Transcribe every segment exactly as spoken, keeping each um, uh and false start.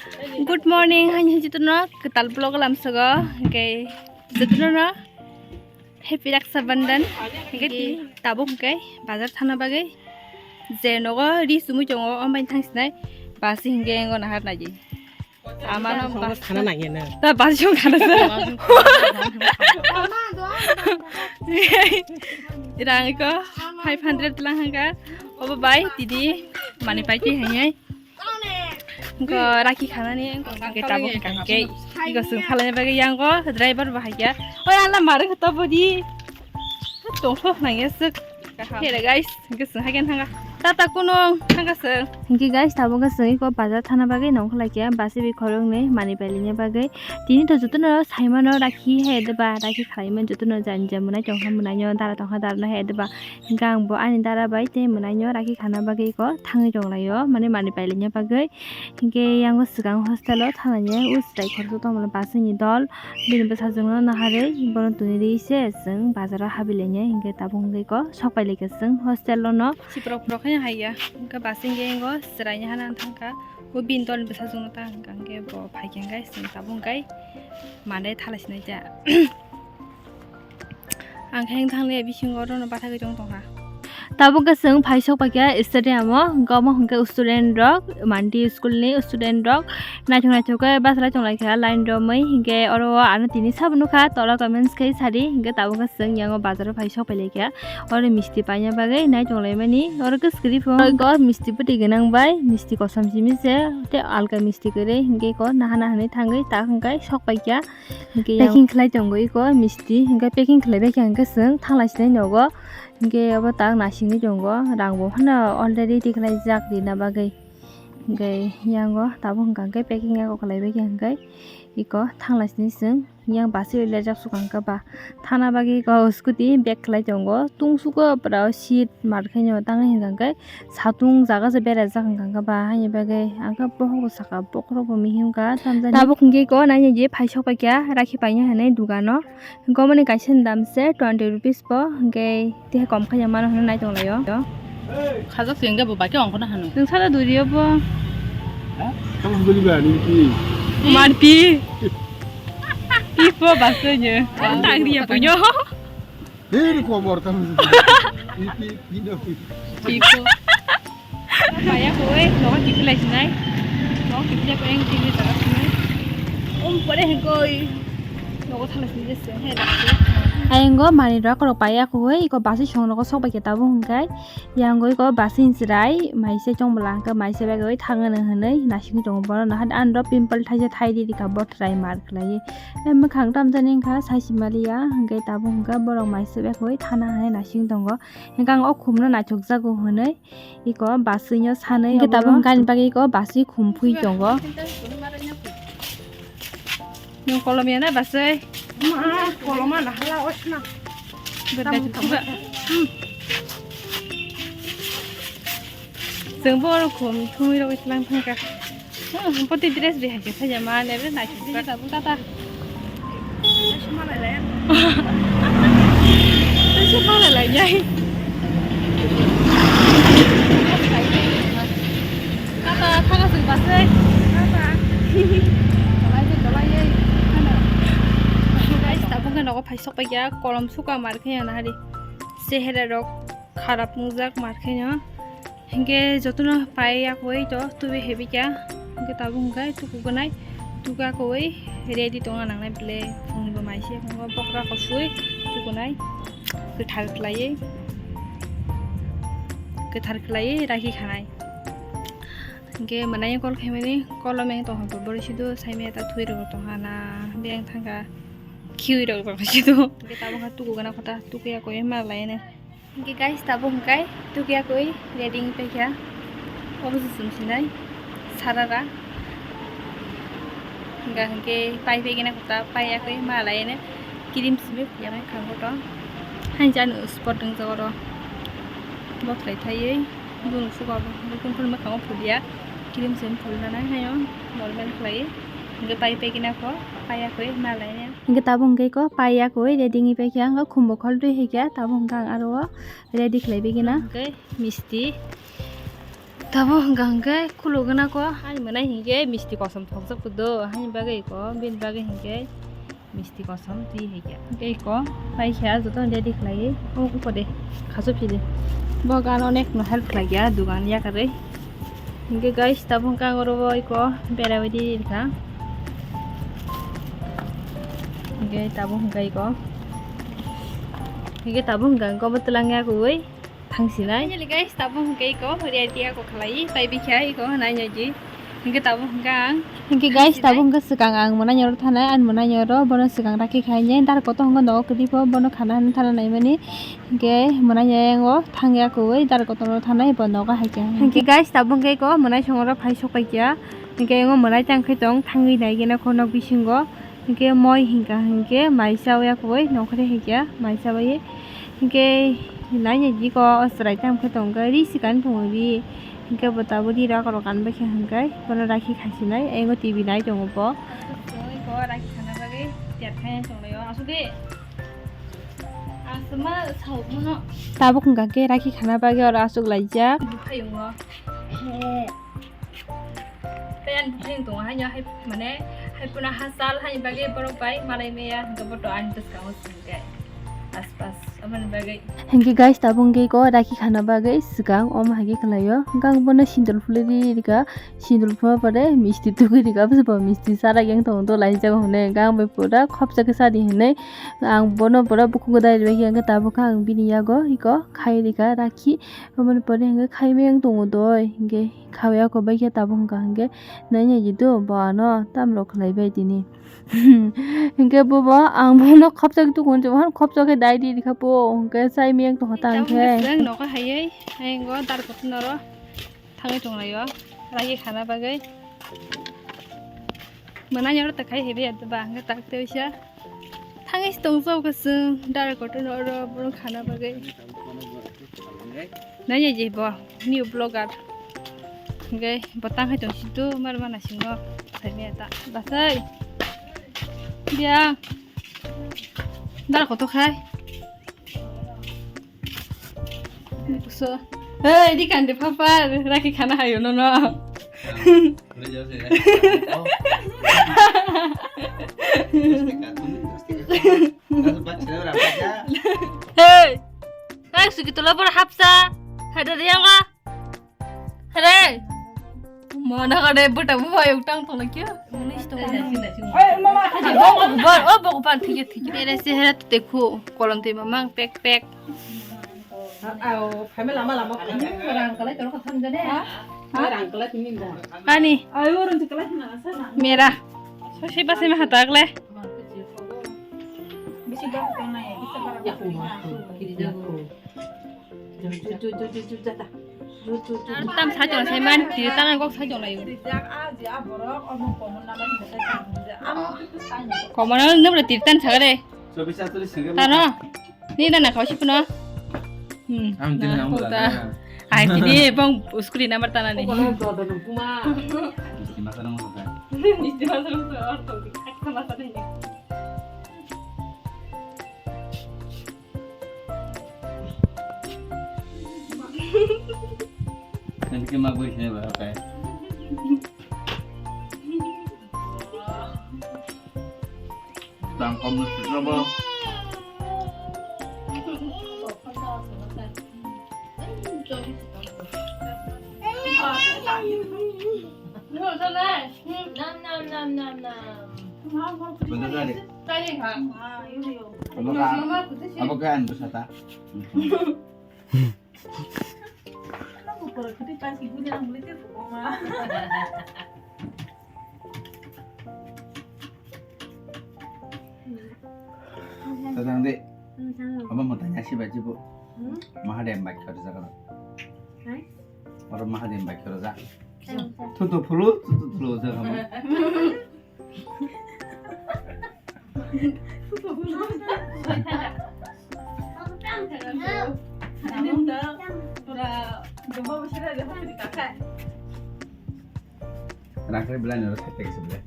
Good morning, hai hai jotono kwtal vlog lamsogo, hwnkhe jotono no happy Raksha Bandhan, hwnkhe ti tabuk hwnkhe bazar thana bagwi je nogo ri sumui tongo, o bai thang sinai basi hwnkhe engo nahar nai. Amano bas khana nangya na. Ta basi song khana sa. Rang iko five hundred lang hangka. Obo bai tidi mani pai pi hai hai. Ko rakhi khana ni ko ke tabuk kangke. Iko sung khalai bagwi yang ko driver ba hai ya. Oi ala mare ko to bodi. Tongthok nangya suk. Here guys, hwnkhe chwng haikhe thangkha. Tata kunung thangkha chwng. Hwnkhe guys, tabuk khe chwng iko bazar thana bagwi nongkha laikha, basi bi khoroknwi mani pailina bagwi. Tini to jotono saimano rakhi hai deba, rakhi khlaimani jotono jani ja mwnai tongkha mwnaino, dara tongkha darano hai deba. Hwnkhe ang bo ani dara bai tei mwnaino rakhi khana bagwi iko thangwi tonglaio, mane mani pailina bagwi. Hingke yango swkang hostel o thanglaiya, o chwrai khoroksa tongmani bus ni dol, bini bwsajwk no naharwi bono twi rwi se chwng bazar o habi lainai, hingke tabuk hingke iko sok pai laikha chwng hostel o no. Siprok borok haino haiya, hingke bus hingke yango chwrai ni hana thangkha, o bini dol ni bwsajwk no ta hingka hingke bo phaikha hingke chwng tabuk hingke mande thala sinai ta. Ang khe wng thang liya bisingo oro no bathagwi tong tongkha. Tabuk khe chwng phai sok paikha stadium o, hwnkhe omo hwnkhe student rok, Manti school ni student rok naithok naithok khe bachalai tong lai kha line romwi, hwnkhe oro o ano tini sabo nukha tola comments khe sadi, hwnkhe tabuk khe chwng yango bazar o phai sok pai lai kha, oro misti paina bagwi nai tong lai mani, oro khe screen o misti bwtwi gwnang bai misti kosom simi se tei alka misti kwrwi, hwnkhe eko naha naha hinwi thangwi tak hwnkhe sok paikha. Hingke yang packing khlai tongo iko misti, hingke packing khlai bai khe hingke chwng thanglai sinai nogo, hingke obo tak naisingwi tongo, rang bo phano already tikhlai jak rina bagwi, hingke yango tabuk hingka hingke packing yago khlai bai khe hingke iko thanglai sinai chwng yang bus o lejak sukang khe ba thana bagwi iko scooty bag khlai tongo, tungsugo pura seat. Mar khe no tang hingka khe satung jaga se berajak hingka khe ba haini bagwi ang khe bohok bo saka bokhorok bo mihim kha tamjani. Tabuk hingke ko naini je phai sok paikha rakhi paina hinwi dogano, hingke omo ni kaisa ni dam se twenty rupees bo hingke tei kom khe mano hinwi nai tong lai o. Khajak se hingke bo bai khe ongkhorna hano. Nwng salo duri o bo. Ha? Tamo duri ba ni ki? Mar pi. Pi po bas se nyo. Tang ri ya po nyo. Hei, komor tam. Ipi, pino. Pipo. Paya koi, nogo tipi lai sinai. Nogo tipi lai koi, tipi lai sinai. Om pore hingkoi. Nogo thala sinai se, hei, rakhe. Ayang go mani rok rok paya koi, iko basi song nogo sok bai khe tabuk hingkai. Yang go iko basi chwrai, maise chong bwla hingkhe maise bai koi thang ano hinwi nasing tongo borok no. Ano pimple thaisa thai di rika bo try mar khlai. Mwkhang tamjani wngkha saisi maliya, hingke tabuk hingke borok maisubya koi thana hinui nasing tongo, hingke ang o khumno naithokjago hinui iko basui no sanui, hingke tabuk hingke ani bagwi iko basui khum phui tongo. Nwng kolom ya na basui? Ma, kolom ma na hala osna. Chwng bo oro khum thumui rogwi tlang thangkha. Hmm, poti dress ri hai khe saja ma ne bre nai thuk ta. Tata. Tata. Tata, tata, tata, tata. Guys, tabuk khe nogo phai sok paikha, kolom suka mar khe ya na hari. Chehera rok kharap wngjak mar khe no. Hingke jotono pai yakoi to tubui hebi kya. Hingke tabuk hingke tuku gonai tuka koi ready tonga nangnai ble phungni bo maise phungo bokra kosui tukunai kwthar khlaiwi kwthar khlaiwi rakhi khanai. Hingke mwnai kol khaimani kolom yang tongkha boro sido saimaya ta thui rok tongkha na biyang thangkha khiui rok tongkha sido. Hingke tabuk kha tuku gana kota tuku yakoi ma laino. Hingke guys, tabuk hingkai tuku yakoi ready wngpai kha. Obo se chum sinai sarara. Hingka hingke pai pai gana kota pai yakoi ma laino. Cream simi phiyamai khango to. Hain jani spot wngjago ro. Bothrai thaiwi. Bini suka bo. Bini phuru mwkhango phuliya. Cream simi phulnanai hayo. Normal khlaiwi. Hingke pai pai gana kho. Pai yakoi ma laino. Hingke tabuk hingke ko pai yakoi ready wngwi paikha, ang khumbo khol twi hikha, tabuk hingke ang aro o ready khlai bai gana. Hingke misti. Tabuk hwnkha hwnkhe khulugwna ko. Ani mwnai hinkhe misti kosom thokjak do, haini bagwi ko, bini bagwi hinkhe misti kosom twi hai khe. Tei ko, pai khe joto ready khlaiwi, o, uko de, khasu phidi. Bo gan onek no help khlai ya, dugan yakarwi. Hinkhe guys, tabuk hwnkha ang oro bo iko berai bai di rikha. Hinkhe tabuk hwnkha iko. Hinkhe tabuk hwnkha ang kobo twlang ya kuwi. Thangsinai. Finally guys, tabuk hwnkhe iko, ready ako khlai, pai bikha iko, nai nai di. Hinkhe tabuk hwnkha ang. Hinkhe guys, tabuk hwnkhe swkang ang mwnai nyoro thanai, ani mwnai nyoro bono swkang rakhi khainai, dar kotor hwnkhe nogo kwrwi pho, bono khana hwnwi thana naimani. Hinkhe mwnai nyango thangya kuwi, dar kotor no thanai, bo nogo hai khe. Hinkhe guys, tabuk hwnkhe iko, mwnai songoro phai sok pai kha. Hinkhe imo mwnai tang khe tong, thangwi nai gena kho nok bisingo. Hinkhe moi hinkha hinkhe mai chawi ya koi nongkhore hinkhe mai chawi. Hinkhe nai ni diko o chwrai tam khe tongkhe ri swkang tongo ri. Hinkhe bo tabuk ri rok rok kan bai khe hinkhe bono rakhi khasinai engo T V nai tongo bo. Rakhi khana bagwi tiar khai tonglaio aswk de. Aswk ma sao bono. Tabuk hinkha khe rakhi khana bagwi oro aswk laijak. Buphayungo. Tei ani bwswng tongo haino hai, mane, hai phano hachal haini bagwi borok bai malai maya, hwnkhe bo to ani bwskango simi khe aspas, aboni bagwi. Hinkhe guys, tabuk hwnkhe iko rakhi khana bagwi swkang omo hai khe khlaio. Hwnkhe ang bono sindul phulwi rikha, sindul phulma pore misti tugwi rikha, aboni pore misti chara yang tongo, to laijak hwnwi. Hwnkhe ang bai pura khopsa khe sadi hwnwi ang bono pura bukhuk dai rikha, hwnkhe tabuk khe ang bini yago iko khai rikha rakhi. Aboni pore hwnkhe khaimeng tongo doi, hwnkhe khawya ko bai khe tabuk hwnkha hwnkhe nai nai di do bo ano tamrok khlai bai tini. Hwnkhe bobo ang bono khopsa khe tukun se, bohan khopsa khe dai di rikha po, hwnkhe chai meng tongkha ta hwnkhe. Chwng nokha hayai, hayung go dar kotor noro thangwi tonglaio, ragi khana bagwi. Mwnai oro ta khai hebi adba hwnkhe tak tei sa. Thangwi se tong chao khe chwng dara kotor oro borok khana bagwi. Nai nai je bo new vlogger. Hwnkhe bo tang hai tong si tu mar mana singo. Thai me ta. Basai. Bia. Dara kotor khai. Buso. Hey, di kandi papa, raki khana hayo no no. Hey, tak suki tola por hapsa. Hada dia nga. Hare. Mana kade buta buha yuk tang tong lagi. Hey, mama. Bok bok, oh bok pan thik thik. Mere sehera te khu kolom te mamang pek pek. Ao, phaima lama lama. Rang kalai toro khatham jane. Ha? Rang kalai tini da. Ani. Ayo, rang kalai na sa na. Mera. So si basi ma hatak le. Bisi ba ko na ya, bisi ba. Ya ko ma ko. Kiri ja ko. Ju, ju, ju, ju, ju, ju, jata. Ju, ju, ju. Tam sa jong sai man, ti tang kok sa jong lai. Rijak a ji a borok, omo common number ni sai tang. Amo tu sai ni. Common number ti tan sa re. Tano? Ni na na khao si puno? Hmm. Ang tini na, number kota. Ai tini bang screen number tana ni. Ko na do do kuma. Istimewa sana mo ka. Istimewa sana mo ka. Orto di. Ak sama sana ni. Nanti ke ma boy sini ba, okay. Tang kom nus sini ba. Nam nam nam nam nam. Bener tadi. Tadi ha. Bener kan? Apa kan bersata? Tadang de. Apa mau tanya si baji bu? Mahadev baik kerja kan? Orang Mahadev baik kerja. Tutu pulu, tutu pulu je kamu. Rangkari belai noro sate kese belai.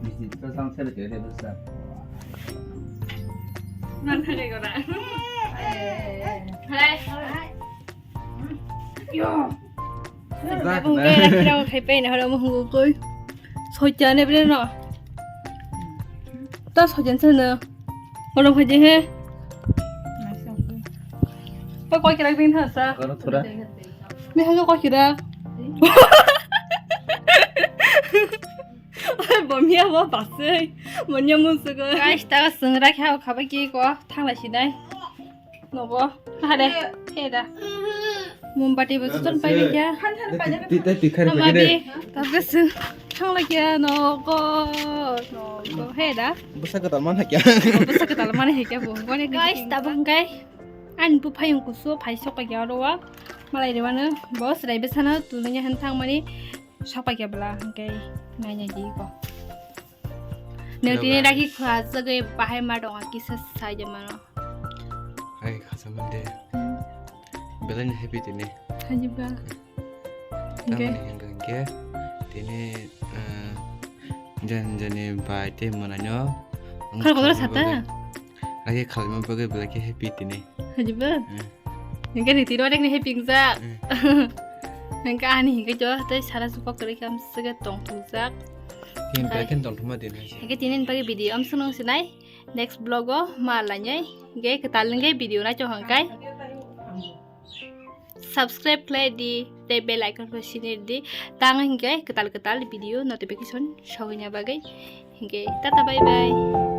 Misi to sang sebe kere besa. Rangkari gora. Hai. Yo. Bung ke rakhi rao khai pe na horo mo hungu koi. Soicha ne bre no. Ta soicha se no. Horo khai je he. Pa koi kira bin tha sa. Karo thora. Mi hanga koi kira. Oi, bomia bo basai. Monya mun sugo. Guys, ta sung rakha khaba ki ko thangla sinai. Nogo, hade, heda. Mombati bo joton pai bikya. Tita tikar Ama bikini. Bi, tabga sung thangla kya nogo, nogo, heda. Bwsa kwtal man hakya. Bwsa kwtal man hakya bo. Guys, tabuk kai. An bu phayung kusu phai sok kya ro wa. Malai rewano boss rai besana tulanya han thang mani sok kya bla kai nanya di ko. Nang tini rakhi khua jagwi bahai ma dong kisa sai de mano. Ai khasa mande. Belai ni happy tini. Hajiba. Tamani hingke tini jani jani bai te mananyo. Khar kodor sata. Rakhi khalma bagwi belai ke happy tini. Hajiba. Hingke ni tiro nek ni happy jak. Hingke ani hingke jo te sara supak kere kam sege tong thujak. Tin belai ke tong thuma din. Hingke tini bagwi video am sunung sinai. Next vlog o ma lainai. Hingke ketal hingke video na chong hangkai. Subscribe khlai di, tei bell icon khe sini di. Tang hingke ketal ketal video notification sogwini bagwi. Hingke tata bye bye.